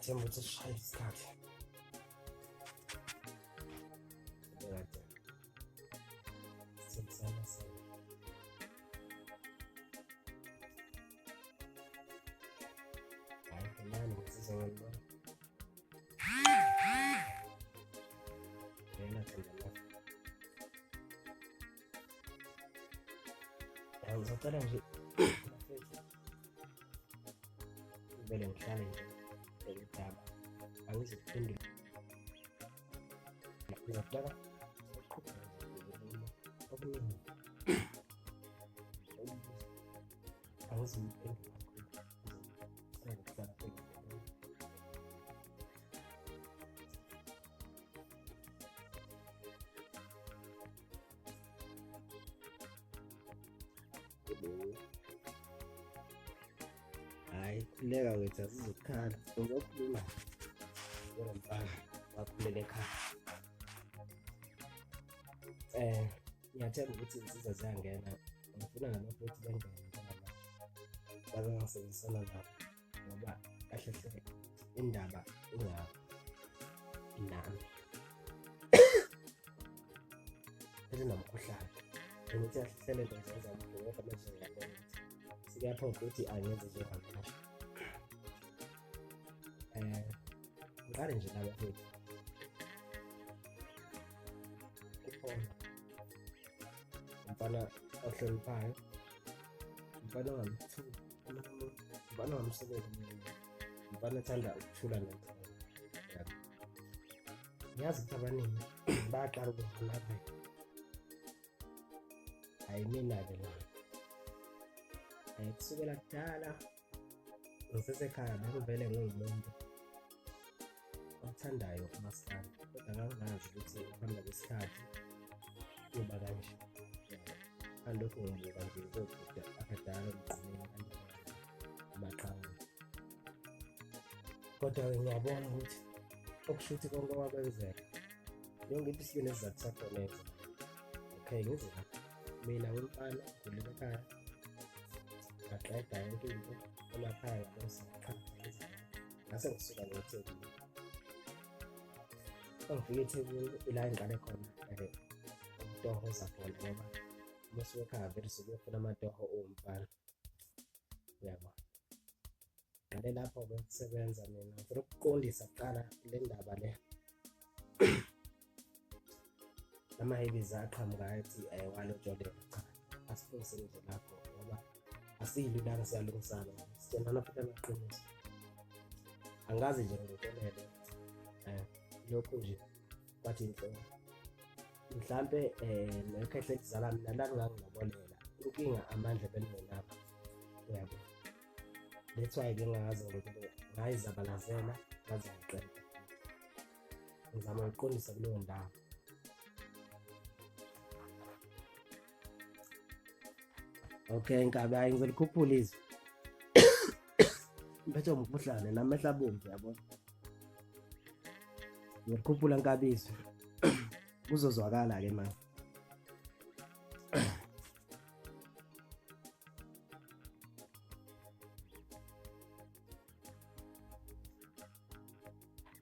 Ngiyathemba ukuthi sishaye isikhathi. Kade sithembisana sena. Hayi, nani ngizizwa ngibona. Ngena khona la. Ngizocela nje bafethu ngivele ngihlale nje lolu daba angizukuphendula ngizakudaba uqhubeka nje okuningi angizukuphendula kakhulu ngizokuhlala Hhayi, khululeka wethu asizukukhala ngizokhuluma njengomfana wakhulela ekhaya. Ngiyathemba ukuthi iy'nsiza ziyangena, ngifuna nalokho ukuthi bengene njengamanje baze ngisebenzisana nabo ngoba kahle hle indaba ingapha nami ezinomkhuhlane ngithi ahlele nto ngizenza kodwa manje ngiyabona ukuthi sekuyaphoqa ukuthi angenze njengamanje um ngiqale nje laba futhi ukhona umfana ohloniphayo umfana ongamthuki umfana ongamsukeli umfana othanda ukuthula nokuthula. Ngiyazi ukuthi abaningi bayaqala ukuvula vele. Hhayi mina-ke lona. Kusukela kudala ngisesekhaya bengivele ngiwumuntu othandayo umaskandi kodwa ngangingazi ukuthi ukuhamba kwesikhathi kuyoba kanje. Ngalokhu ngibuka nje kobhuti abadala emgqomeni amaqhawe. Kodwa-ke ngiyabona ukuthi okusho ukuthi konke okwakwenzeka yonke into isuke nesizathu sakhona yenzeka. Okay, ngize la. Mina wemfana ngikhulele ekhaya ngaqeda yonke into emakhaya ngabona sengaqhatha izinto ngase ngisuka ngeThekwini. Uma ngifika eThekwini ila engiqale khona ukutohoza khona ngoba uma usuke ekhaya vele usuke uyofuna amatoho uwumfana uyabo. Ngale lapho-ke ukusebenza mina ngifuna ukuqondisa kuqala le ndaba le amahebizi aqhamukayo ethi walotsholelwa cha asilungiseni nje lapho ngoba asiyilulanga siyalungisana sitshelana futhi amaqiniso angikaze nje ngilotsholelwe um lokhu nje kwathi inhloko mhlampe um nekhehle elizala mina lalingangilobolela inkinga amandla belingenabo uyabo. That's why bengingazi ngokuthi ngayizabalazela ngaze ngiqeda. Ngizama ukuqondisa kuleyo ndawo. Okay, nkabi hayi ngizolikhuphula izwi. Ngiphethe umkhuhlane namehlo abomvu yabo. Ngilikhuphula nkabi izwi. Kuzozwakala ke manje.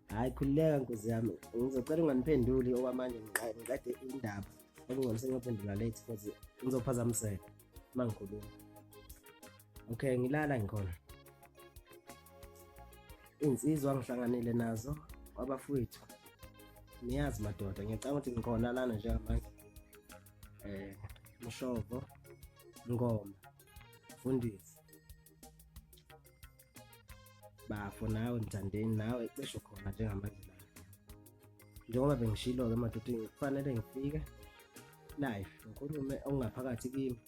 Hhayi khululeka nkosi yami, ngizocela unganiphenduli okwamanje ngiqede indaba okungcono sengiyophendula late cause ngizophazamiseka uma ngikhuluma. Okay, ngilala ngikhona. Iy'nsizwa ngihlanganile nazo abafowethu, niyazi madoda, ngiyacabanga ukuthi ngikhona lana njengamanje. Mshovo, Ngoma, Mfundisi, Bafo nawe Mthandeni nawe cishe ukhona njengamanje la. Njengoba bengishilo-ke emadodeni kufanele ngifike live ngikhulume okungaphakathi kimi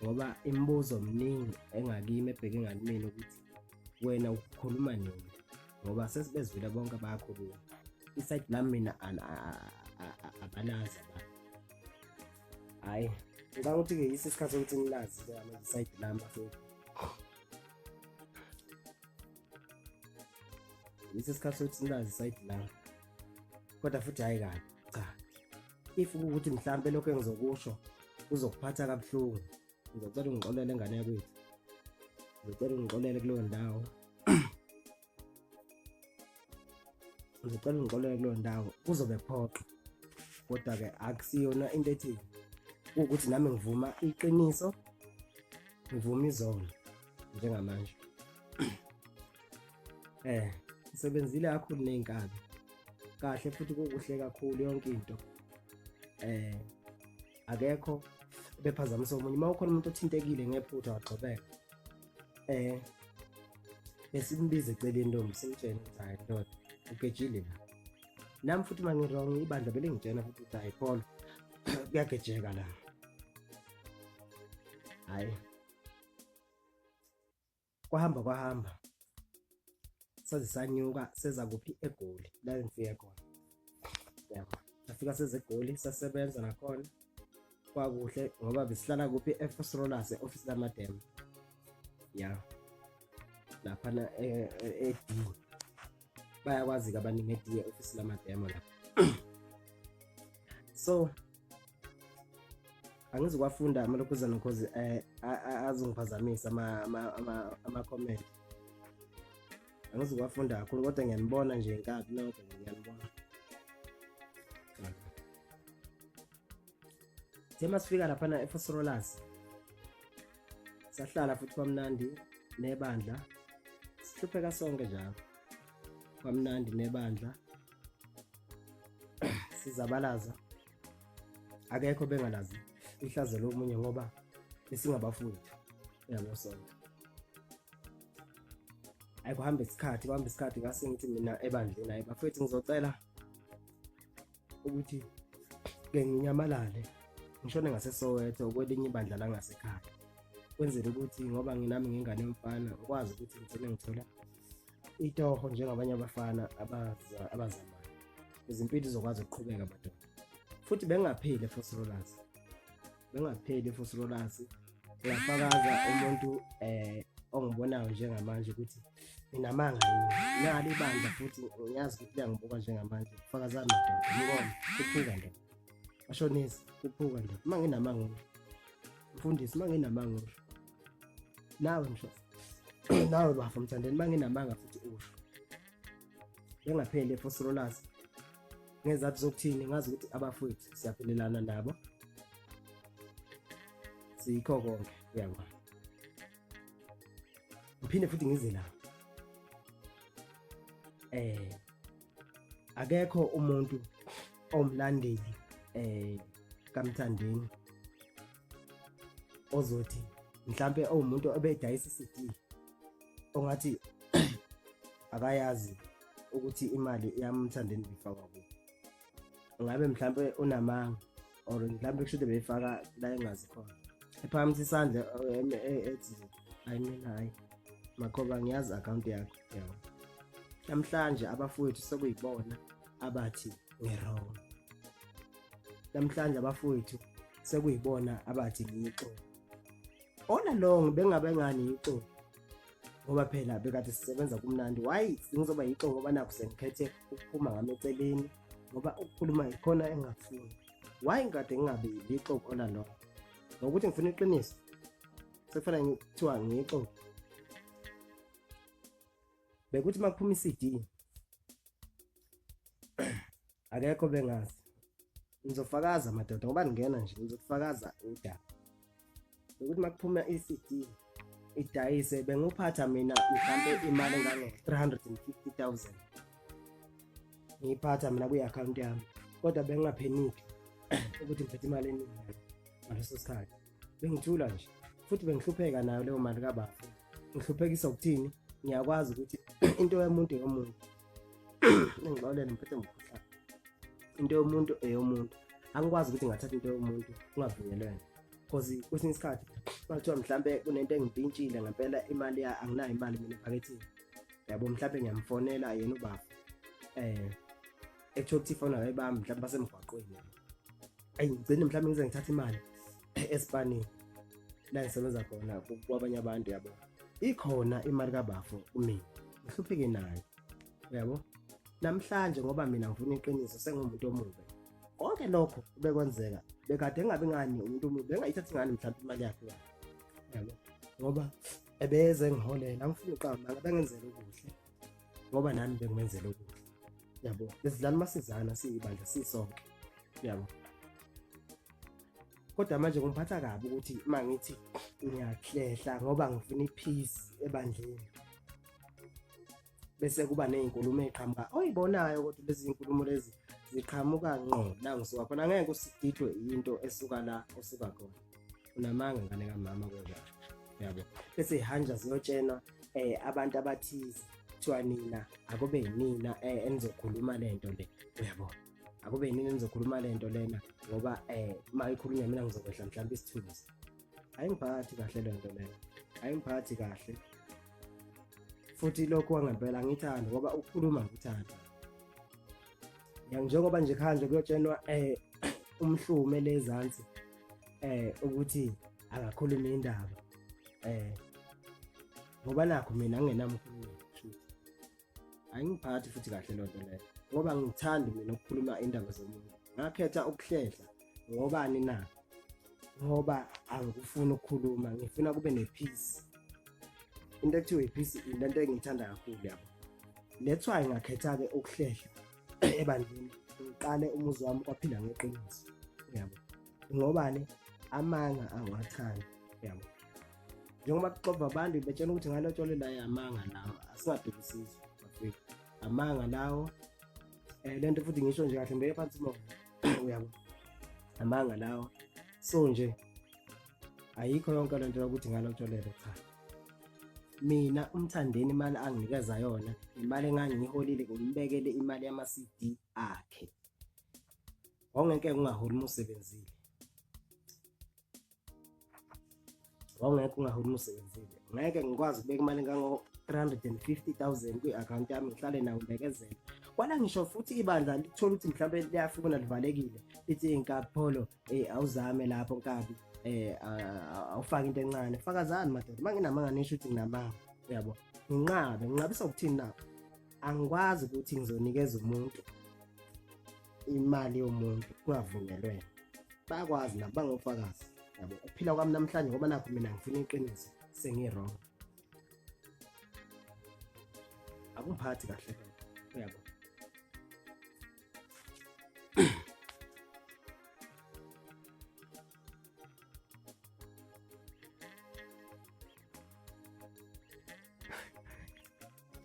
ngoba imibuzo miningi engakimi ebheke ngakumina ukuthi wena ukhuluma nini ngoba sesibezwile bonke abakhuluma isayidi lami mina abalazi abantu. Hhayi, ngicabanga ukuthi-ke yiso isikhathi sokuthi nilazi njengamanje isayidi lami bafethu. Yiso isikhathi sokuthi nilazi isayidi lami kodwa futhi hhayi kabi cha if kuwukuthi mhlampe lokho engizokusho kuzokuphatha kabuhlungu ngizocela ungixolele ngane yakwethu ngizocela ungixolele kuleyo ndawo. Ngizocela ungixolele kuleyo ndawo, kuzobe kuphoqa, kodwa-ke akusiyona into ethi kuwukuthi nami ngivuma iqiniso, ngivuma izono njengamanje. Ngisebenzile kakhulu ney'nkabi kahle futhi kukuhle kakhulu yonke into. Akekho bephazamisa omunye. Uma ukhona umuntu othintekile ngephutha wagxobeka, besimbiza eceleni ntombi, simtshene ukuthi hhayi ndoda ugejile la. Nami futhi uma ngi-wrong ibandla belingitshena futhi ukuthi hhayi Paul kuyagejeka la. Hhayi kwahamba kwahamba saze sanyuka seza kuphi eGoli la engifike khona. Yabo, safika seze eGoli sasebenza nakhona kwakuhle ngoba besihlala kuphi eFosrolas e-office lamadem ya laphana e-D. Bayakwazi-ke abaningi e-D e-office lamademo lapha. So angizukwafunda amalokhuzana cause azongiphazamisa ama-comment. Angizukwafunda kakhulu kodwa ngiyanibona nje inkabi nonke ngiyanibona. Sithe masifika laphana eFosrolas sahlala futhi kwamnandi nebandla, sihlupheka sonke njalo kwamnandi nebandla, sizabalaza, akekho bengalazi ihlazo lomunye ngoba besingabafowethu yabo sonke. Ayi kuhamba isikhathi, kuhamba isikhathi, ngase ngithi mina ebandleni, hayi bafowethu ngizocela ukuthi ke nginyamalale ngishone ngaseSoweto kwelinye ibandla langasekhaya, kwenzela ukuthi ngoba nginami ngingane yomfana ngikwazi ukuthi ngigcine ngithola itoho njengabanye abafana abazamayo, izimpilo izokwazi ukuqhubeka madoda. Futhi bengapheli eFosrolas, bengapheli eFosrolas. Uyafakaza umuntu ongibonayo njengamanje ukuthi nginamanga yini nalo ibandla, futhi ngiyazi ukuthi liyangibuka njengamanje. Fakazani madoda, mngoma kuphuka ndoda, mashonisa kuphuka ndoda, uma nginamanga usho, mfundisi uma nginamanga usho, nawe msho, nawe bafo mthandeni uma nginamanga futhi usho. Bengapheli eFosrolas ngezathu zokuthini, ngazi ukuthi abafowethu siyaphelelana nabo, sikho konke uyabona. Ngiphinde futhi ngize la, akekho umuntu omlandeli kaMthandeni ozothi mhlambe owumuntu obedayisa i-CD ongathi akayazi ukuthi imali yaMthandeni bifakwa kuphi. Ngabe mhlambe unamanga or mhlambe kushuthi beyifaka la engazi khona, ephakamisa isandla ethi hayi mina, hayi Makhoba ngiyazi account yakho yabo. Namhlanje abafowethu sekuyibona abathi ngi-wrong, namhlanje abafowethu sekuyibona abathi ngiyixoki. All along bengabe ngani yixoki ngoba phela bekade sisebenza kumnandi. Why ngizoba yixoki ngoba nakho sengikhethe ukuphuma ngami eceleni ngoba ukukhuluma ikhona engakufuni. Why ngikade ngingabi lixoki all along? Ngokuthi ngifuna iqiniso sekufanele kuthiwa ngiyixoki. Bekuthi makuphuma i-CD akekho bengazi. Ngizofakaza madoda ngoba ngingena nje ngizofakaza udaba. Bekuthi makuphuma i-CD idayise benguphatha mina mhlambe imali engange 350,000 ngiyiphatha mina kwi-account yami, kodwa bengingapheniki ukuthi ngiphethe imali eningi ngaleso sikhathi. Bengithula nje futhi bengihlupheka nayo leyo mali kabafu. Ngihluphekisa ukuthini? Ngiyakwazi ukuthi into yomuntu eyomuntu, ngixolele ngiphethe ngomkhuhlane, into yomuntu eyomuntu, angikwazi ukuthi ngathatha into yomuntu kungavunyelwene, because kwesinye isikhathi makuthiwa mhlambe kunento engimpintshile ngempela imali anginayo imali mina ephakethini yabo, mhlambe ngiyamfonela yena ubafu ekuthiwa ukuthi ifoni akayibambi, mhlambe basemgwaqweni, ayi ngigcine mhlambe ngize ngithathe imali esipanini la ngisebenza khona kwabanye abantu yabo. Ikhona imali kabafu kumina, ngihlupheke nayo uyabo. Namhlanje ngoba mina ngifuna iqiniso sengumuntu omubi, konke lokho bekwenzeka bekade engabi ngani umuntu omubi, bengayithathi ngani mhlawumbe imali yakhe yabo, ngoba ebeze ngiholela, angifuni uqamba bengenzela okuhle ngoba nami bengimenzela okuhle. Yabo, besidlala masizana siyibandla sisonke. Yabo. Kodwa manje kungiphatha kabi ukuthi uma ngithi ngiyahlehla ngoba ngifuna i-peace ebandleni. Bese kuba nezinkulumo eziqhamuka oyibonayo kodwa lezi zinkulumo lezi ziqhamuka ngqo la ngisuka khona ngeke usididwe into esuka la osuka khona. Unamanga ngane kamama kodwa. Yabo. Bese ihanjwa ziyotshenwa abantu abathize kuthiwa nina akube yinina enizokhuluma lento le. Uyabo. Akube yinina enizokhuluma lento lena ngoba uma ikhulunywa mina ngizokwehla mhlawumbe isithunzi. Ayingiphathi kahle lento leyo. Ayingiphathi kahle. Futhi lokhu kwangempela angithandi ngoba ukukhuluma ngikuthanda. Njengoba nje khanje kuyotshenwa umhlume lezansi ukuthi akakhuluma indaba ngoba nakho mina ngingenamkhulumi shuthi ayingiphathi futhi kahle loo nto leyo ngoba ngithandi mina ukukhuluma indaba zomuntu. Ngakhetha ukuhlehla ngobani na? Ngoba angikufuni ukukhuluma, ngifuna kube ne-peace. Into ekuthiwa i-peace into engiyithanda kakhulu yabo. That's why ngakhetha-ke ukuhlehla ebandleni, ngiqale umuzi wami kwaphila ngeqiniso yabo. Ngobani? Amanga angiwathandi yabo. Njengoba kuxova abantu betshela ukuthi ngalotsholwe la amanga lawo, asingaduki isizwe bafethu, amanga lawo. Lento futhi ngisho nje kahle ngibeke phansi umoya uyabo, amanga lawo. So nje ayikho yonke lento yokuthi ngalotsholelwe, cha. Mina uMthandeni imali anginikeza yona imali engangiyiholile, ngimbekele imali yama-CD akhe. Wawungeke ungaholi uma usebenzile, wawungeke ungaholi uma usebenzile. Ngeke ngikwazi ukubeka imali engango-350,000 kwi-akhawunti yami ngihlale nayo ngibekezele. Kwala ngisho futhi ibandla lithola ukuthi mhlawumbe liyafuna livalekile, lithi inkabi Pholo awuzame lapho nkabi awufake into encane. Fakazani madoda, uma nginamanga nisho ukuthi nginamanga uyabo. Nginqabe, nginqabisa ukuthini na? Angikwazi ukuthi ngizonikeza umuntu imali yomuntu kungavunyelwene. Bayakwazi nabo, bangofakazi yabo. Ukuphila kwami namhlanje ngoba nakho mina ngifuna iqiniso, sengi-wrong. Akumphathi kahle uyabo.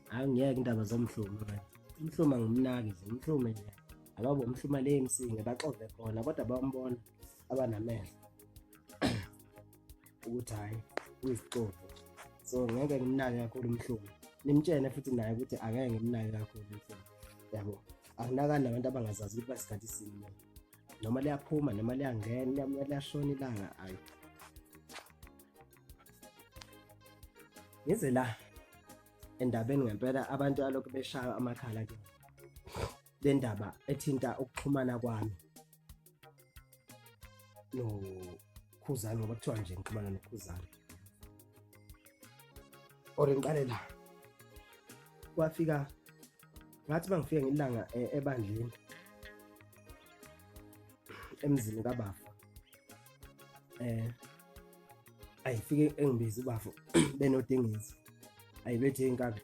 Hayi ngiyeke indaba zomhlume manje. Umhlume angimnaki nje, umhlume nje. Ababo umhlume le emsinge baxove khona kodwa bambona abanamehlo ukuthi hhayi uyisixovu. So ngeke ngimnake kakhulu umhlume. Nimtshene futhi naye ukuthi angeke ngimnake kakhulu umhlume. Yabo. Anginakani nabantu abangazazi ukuthi basikhathi sini. Noma liyaphuma noma liyangena liyashona ilanga ayi. Ngize la endabeni ngempela abantu alokhu beshaya amakhala ke le ndaba ethinta ukuxhumana kwami noKhuzani, ngoba kuthiwa nje ngixhumana noKhuzani. Or ngiqale la, kwafika ngathi bangifika ngelanga ebandleni emzini kabafa ayifike engibiza ubafo benodingizi ayibethe inkabi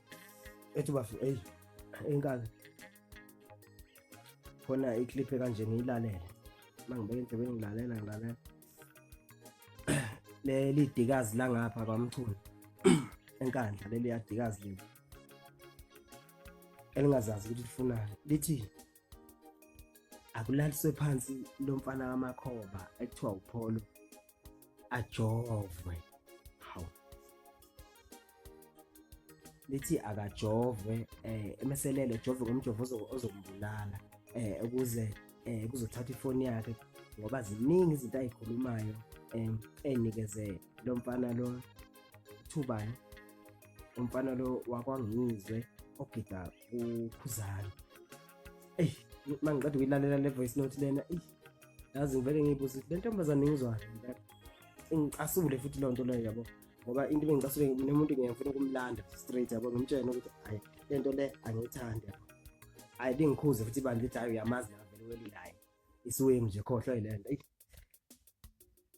ethi ubafo eyi inkabi khona iclip kanje ngiyilalele mangibeka endlebeni ngilalela ngilalela leli dikazi la ngapha kwaMchunu eNkandla, leli yadikazi leli elingazazi ukuthi lifunani, lithi akulaliswe phansi lo mfana kaMakhoba ekuthiwa uPholo ajovwe. Hawu, lithi akajovwe emeselele ejove ngomjovo ozombulala ukuze kuzothatha ifoni yakhe, ngoba ziningi izinto ayikhulumayo enikeze lo mfana lo thubani, umfana lo wakwaNgizwe ogida kuKhuzani. Eyi mangiqeda ukuyilalela le voice note lena, eyi yazi ngivele ngiyibuza ukuthi le ntombazane ngizwani impela, ingicasule futhi leyo nto leyo yabo, ngoba into ibingicasule mina umuntu ngiyafuna ukumlanda straight yabo, ngimtshene ukuthi hayi le nto le angiyithandi yabo. Hayi lingikhuze futhi ibandla lithi hayi uyamazi vele welilayo isiwemu nje, khohlwa yile nto.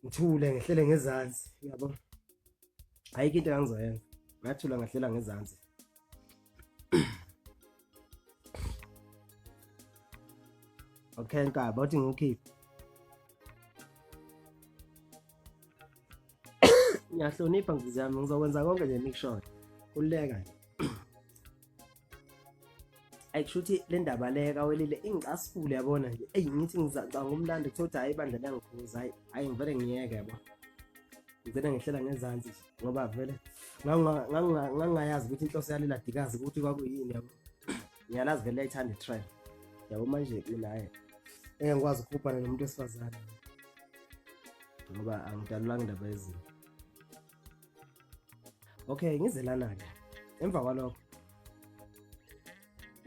Ngithule ngehlele ngezansi yabo, ayikho into engangizoyenza, ngathula ngehlela ngezansi. Okay nkaba uthi ngiwukhiphe. Ngiyahlonipha ngizi yami ngizokwenza konke nje nikushoyo. Khululeka nje. Ayi kusho ukuthi le ndaba le kawelile ingicasule yabona nje. Eyi ngithi ngicabanga umlando kuthiwa ukuthi hhayi ibandla liyangikhuza hhayi hhayi ngivele ngiyeke yabo. Ngigcina ngihlela ngezansi nje ngoba vele ngangingayazi ukuthi inhloso yalela dikazi ukuthi kwakuyini yabo. Ngiyalazi vele liyayithanda i-trend. Yabo manje mina hhayi ngeke ngikwazi ukuhubhana nomuntu wesifazane ngoba angidalulanga indaba ezinto. Okay, ngize lana-ke emva kwalokho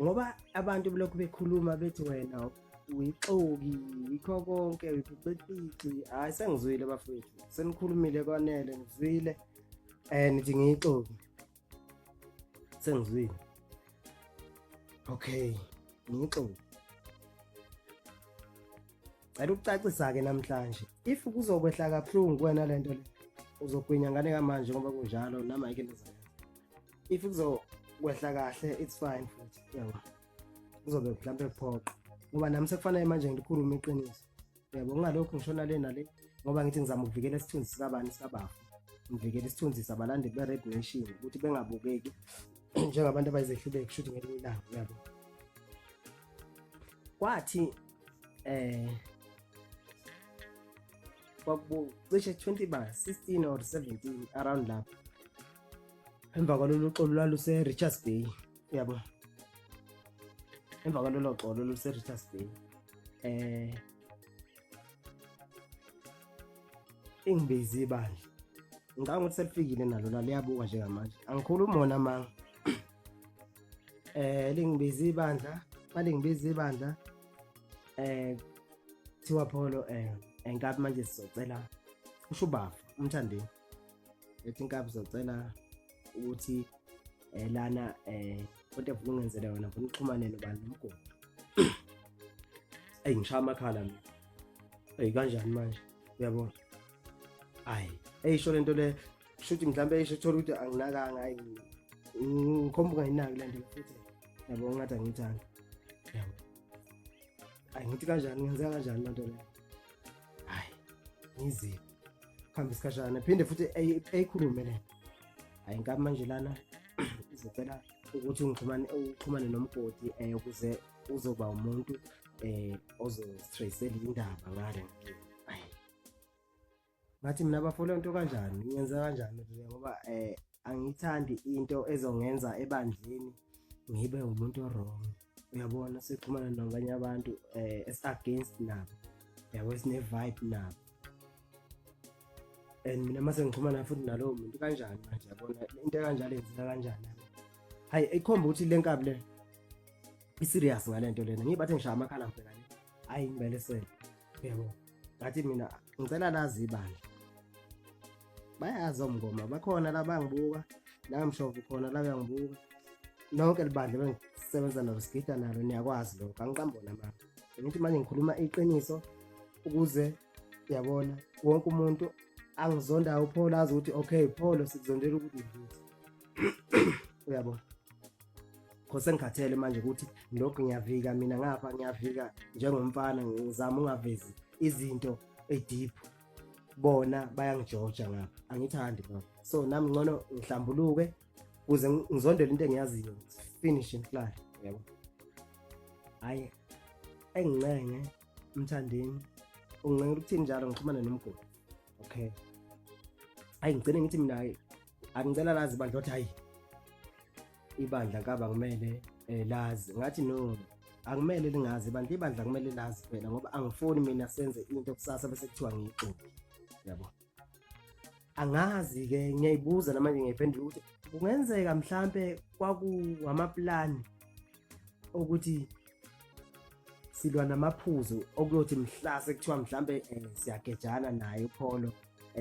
ngoba abantu belokhu bekhuluma bethi wena uyixoki yikho konke uyiphixiphixi hhayi sengizwile bafowethu senikhulumile kwanele ngizwile um nithi ngiyixoki sengizwile okay ngiyixoki Cela ukucacisa-ke namhlanje if kuzokwehla kabuhlungu kuwena le nto le uzogwinya ngane kamanje ngoba kunjalo nami ayikho into ezoyenza if kuzokwehla kahle it's fine futhi yabo kuzobe mhlawumbe kuphoqa ngoba nami sekufanele manje ngikhulume iqiniso yabo ngingalokhu ngishona le nale ngoba ngithi ngizama ukuvikela isithunzi sikabani sikabafu ngivikela isithunzi sabalandeli be-red nation ukuthi bengabukeki njengabantu abayizehluleki kusho ukuthi ngelinye ilanga yabo kwathi kwaku cishe 20 ba 16 or 17 around lapho emva kwalolu xolo lwaluse Richards Bay yabo emva kwalolo xolo luse Richards Bay ingibizi ibandla ngicabanga ukuthi selifikile nalo la liyabuka njengamanje angikhulumi wona manga lingibiza ibandla balingibiza ibandla thiwa pholo enkabi manje sizocela usho ubafu umthandeni ethi inkabi sizocela ukuthi lana kodwa efuna ungenzele yona ngifuna uxhumane nobani nomgodo eyi ngishaya amakhala mina eyi kanjani manje uyabona ayi eyisho lento le shuthi mhlawumbe eyisho thola ukuthi anginakanga ayi ngikhomba ungayinaki le nto futhi yabo ngathi angiyithandi yabo ayi ngithi kanjani ngenzeka kanjani loo nto leyo hayi ngiziphi kuhambe isikhashana phinde futhi eyikhulume le hayi nkabi manje lana izocela ukuthi ungixhumane uxhumane nomgodi um ukuze uzoba umuntu um ozostracela indaba ngale ngathi mina bafo le nto kanjani ngiyenza kanjani lento le ngoba angiyithandi into ezongenza ebandleni ngibe umuntu wrong uyabona sixhumana nabanye abantu esi-against nabo yabo esine-vibe nabo and mina mase ngixhumana futhi nalowo muntu kanjani manje yabona into ekanjalo yenzeka kanjani hayi ikhomba ukuthi le nkabi le i-serious ngale nto lena ngibathe ngishaya amakhala ngibheka le hayi ngibelesele yebo ngathi mina ngicela lazi ibandla bayazi omngoma bakhona la bangibuka namshovu khona la uyangibuka nonke libandla bengisebenza nalo sigida nalo niyakwazi lokho angiqambona mama ngithi manje ngikhuluma iqiniso ukuze uyabona wonke umuntu angizondayo uPaul azi ukuthi okay Paul sikuzondela ukuthi ukuthi uyabona Kho sengikhathele manje ukuthi ngilokhu ngiyavika mina ngapha ngiyavika njengomfana ngizama ungavezi izinto edeep bona bayangijoja ngapha angithandi lokho so nami ngcono ngihlambuluke kuze ngizondele into engiyaziyo finish and fly yabo hayi engincenge umthandeni ungincenge ukuthini njalo ngixhumane nomgodi okay hayi ngigcine ngithi mina angicela lazi bandla wathi hayi ibandla nkaba kumele lazi ngathi no akumele lingazi ibandla ibandla kumele lazi phela ngoba angifuni mina senze into kusasa bese kuthiwa ngiyixoki yabo angazi ke ngiyayibuza namanje ngiyayiphendula ukuthi kungenzeka mhlambe kwakuwamaplani ukuthi silwa namaphuzu okuyothi mhla sekuthiwa mhlambe siyagejana naye uPholo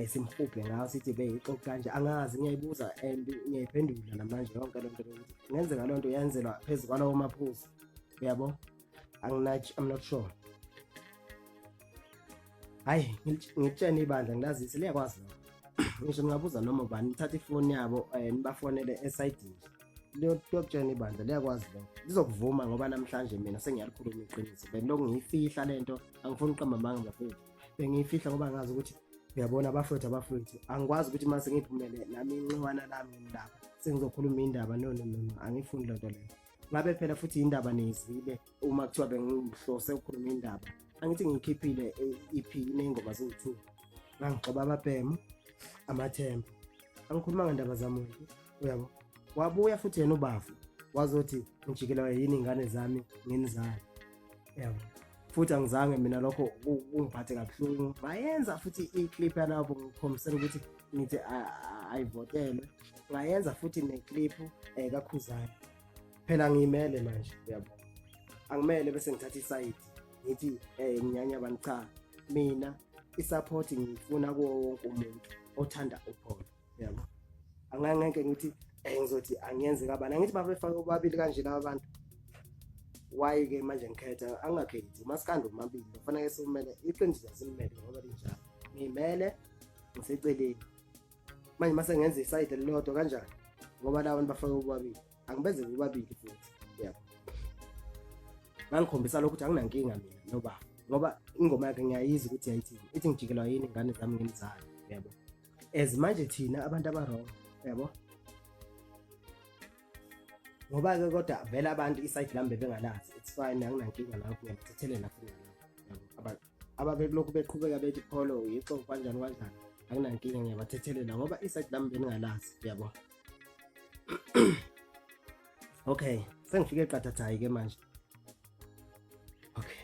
simhubhe ngayo sithi beyixoki kanje angazi ngiyayibuza and ngiyayiphendula namanje yonke lento ukuthi kungenzeka loo nto yenzelwa phezu kwalawo maphuzu uyabo I'm not sure hayi ngitshene ibandla ngilazise liyakwazi lokho ngisho ningabuza noma ubani nithathe ifoni yabo nibafonele esayidini Liyokutshena ibandla liyakwazi lokho, lizokuvuma ngoba namhlanje mina sengiyalikhuluma iqiniso. Bengilokhu ngiyifihla lento, angifuni ukuqamba amanga bafethu, bengiyifihla ngoba ngazi ukuthi uyabona abafowethu abafowethu angikwazi ukuthi uma sengiphumele nami inxiwana lami ngilapha sengizokhuluma indaba. No, no, no, no, angifuni lento leyo. Ngabe phela futhi indaba niyizwile uma kuthiwa bengihlose ukukhuluma indaba. Angithi ngiyikhiphile i-EP iney'ngoma ziwu-2, ngangigxoba ababhemu amathemba, angikhuluma ngendaba zamuntu, uyabo. Wabuya futhi yena ubafu wazothi ngijikelwa yini ingane zami nginizale, yabo. Futhi angizange mina lokho kungiphathe kabuhlungu. Ngayenza futhi i-clip yalapho ngikhombisela ukuthi ngithi ayivotelwe. Ngayenza futhi ne-clip kaKhuzani. Phela ngiyimele manje, uyabo, angimele bese ngithatha isayidi ngithi nginyanya abantu. Cha, mina i-support ngiyifuna kuwo wonke umuntu othanda uPholo, yabo. Angangeke ngithi ngizothi angiyenze kabani. Angithi babefake bobabili kanje laba bantu, why-ke manje ngikhetha? Angingakhethi umasikandi omabili, kufanele siwumele iqiniso, asimele ngoba linjalo. Ngiyimele, ngiseceleni manje mase ngenza isayidi elilodwa kanjani ngoba laba bantu bafake bobabili, angibenze bobabili futhi, yabo. Ngangikhombisa lokhu ukuthi anginankinga mina noba ngoba ingoma yakhe ngiyayizwa ukuthi yayithini, ithi ngijikelwa yini ingane zami ngimzali, yabo. As manje thina abantu aba-wrong, yabo, ngoba-ke kodwa vele abantu isayidi lami bebengalazi. It's fine, anginankinga lapho, ngiyabathethelela futhi ngalapho ababelokhu beqhubeka bethi Pholo yixoku kanjani kanjani, anginankinga, ngiyabathethelela ngoba isayidi lami beningalazi, yabo. Okay, sengifike eqathathayi-ke manje. Okay,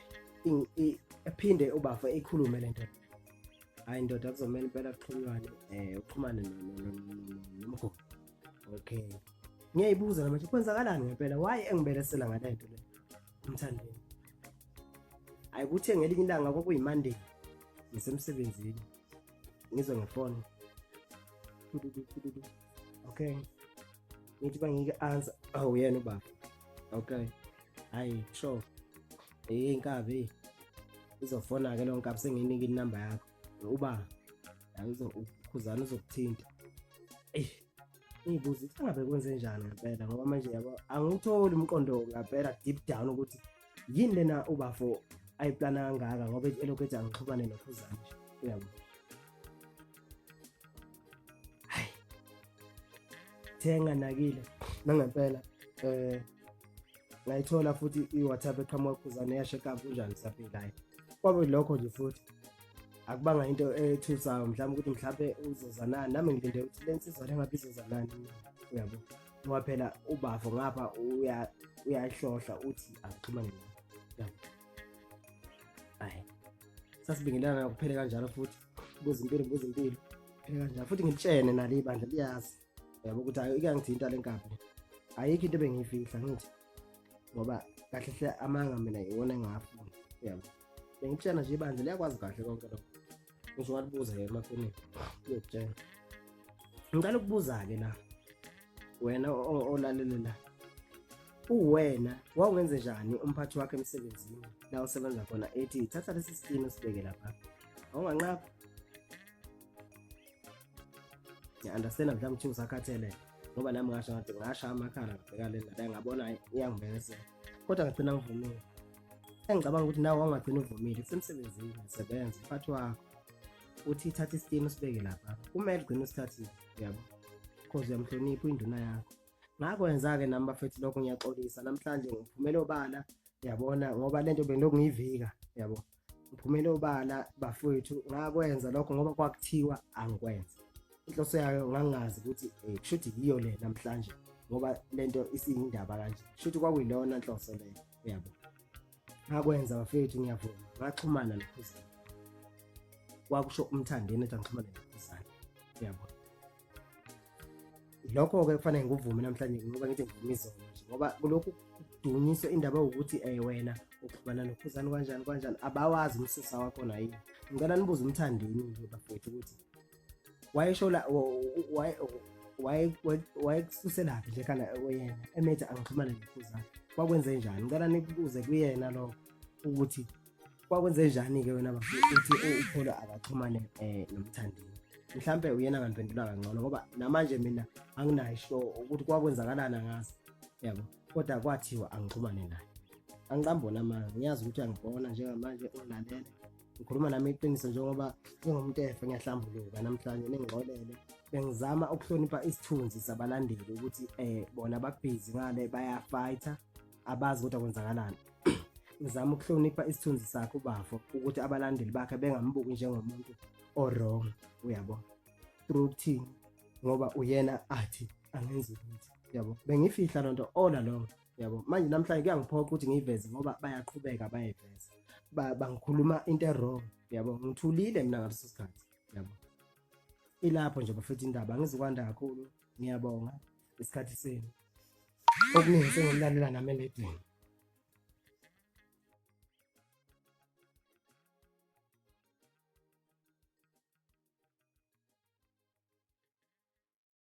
ephinde ubafa ikhulume le nto. Hayi ndoda, kuzomele impela kuxhunywane, uxhumane nomgomo. Okay, ngiyayibuza namanje, kwenzakalani ngempela? Why engibelesela ngale nto le umthandeni? Hayi, kuthe ngelinye ilanga, kwakuyi-Monday, ngisemsebenzini, ngizwe ngefoni. Okay, ngithi bangike answer, oh yena ubaba. Okay, hayi sure, hey inkabi izofona-ke leyo nkabi, sengiyinika inamba yakho uba ukhuzana uzokuthinta. Eyi, ngiyibuza ukuthi angabe kwenze njani ngempela, ngoba manje yabo angiwutholi umqondo ngempela deep down ukuthi yini lena ubafo ayiplana kangaka, ngoba elokhu ethi angixhumane nokhuzane nje, uyabo. Hayi, thenga nakile nangempela, ngayithola futhi i-WhatsApp eqhamuka kukhuzane, yasheka kunjani, siyaphila. Hayi, kwabe lokho nje futhi akubanga into ethusayo, mhlawumbe ukuthi mhlawumbe uzozanani nami, ngilinde ukuthi le nsizwa le ngabe izozanani, uyabo, ngoba phela ubafo ngapha uyahlohla uthi angixhumane naye, uyabo. Hayi, sasibingelana kuphele kanjalo futhi, buza impilo, buza impilo, phele kanjalo futhi. Ngitshene nalo ibandla liyazi, uyabo, ukuthi hayi ikuyangithinta le nkabi, ayikho into ebengiyifihla. Ngithi ngoba kahle hle amanga mina iwona engingafuni, uyabo. Bengitshena nje ibandla liyakwazi kahle konke lokho, ngisho walibuza-ke emafonini liyokutshela. Ngicela ukubuza-ke la wena olalele la, uwena wawungenze njani umphathi wakho emsebenzini la usebenza khona ethi thatha lesi sitini usibeke lapha, awunganqaba? Ngiya-understand mhlawumbe ukuthi usakhathele, ngoba nami ngasho ngathi ngasha amakhala, ngabheka le ndaba, ngabona iyangibelesela, kodwa ngagcina ngivumile. Engicabanga ukuthi nawe wangagcina uvumile, kusemsebenzini usebenza, umphathi wakho uthi thatha isitini usibeke lapha, kumele ugcine usithathile, uyabo, cause uyamhlonipha induna yakho. Ngakwenza-ke nami bafethu lokho, ngiyaxolisa namhlanje ngiphumele obala, yabona, ngoba lento bengilokhu ngiyivika, yabo. Ngiphumele obala bafowethu, ngakwenza lokho ngoba kwakuthiwa angikwenze. Inhloso yayo ngangazi ukuthi kushuthi yiyo le namhlanje, ngoba lento isiyindaba kanje, kushuthi kwakuyilona nhloso leyo, uyabo. Ngakwenza bafethu, ngiyavuma, ngaxhumana noKhuzani. Kwakusho umthandeni ethi angixhumane noKhuzani, uyabo. Lokho-ke kufanele ngikuvume namhlanje, ngoba ngithi ngivuma izolo nje, ngoba kulokhu kudunyiswe indaba yokuthi wena uxhumana noKhuzani kanjani kanjani, abawazi umsusa wakhona yini. Ngicela nibuze umthandeni nje bafethu ukuthi wayesho la wayekususelaphi nje khona yena emethi angixhumane noKhuzani, kwakwenze njani? Ngicela nikubuze kuyena lokho ukuthi kwakwenze njani-ke wena bafethu uthi uPholo akaxhumane nomthandeni. Mhlampe uyena angandiphendula kangcono ngoba namanje mina anginayo isho ukuthi kwakwenzakalani angazi yabo, kodwa kwathiwa angixhumane naye. Angiqambona amanga, ngiyazi ukuthi angibona njengamanje ungilalele ngikhuluma nami iqiniso njengoba njengomuntu efe ngiyahlambuluka namhlanje ningixolele. Bengizama ukuhlonipha isithunzi sabalandeli ukuthi bona babhizi ngale bayafighter abazi kodwa kwenzakalani. Ngizama ukuhlonipha isithunzi sakhe ubafo ukuthi abalandeli bakhe bengambuki njengomuntu o-wrong, uyabo, through ukuthini ngoba uyena athi angenzi lutho, yabo. Bengifihla lonto all along, yabo. Manje namhlanje kuyangiphoqa ukuthi ngiyiveze ngoba bayaqhubeka bayayiveza, bangikhuluma into e-wrong, yabo. Ngithulile mina ngaleso sikhathi, yabo. Ilapho nje bafethu indaba, angizukwanda kakhulu. Ngiyabonga isikhathi senu, okuningi sengikulalela nami eledweni.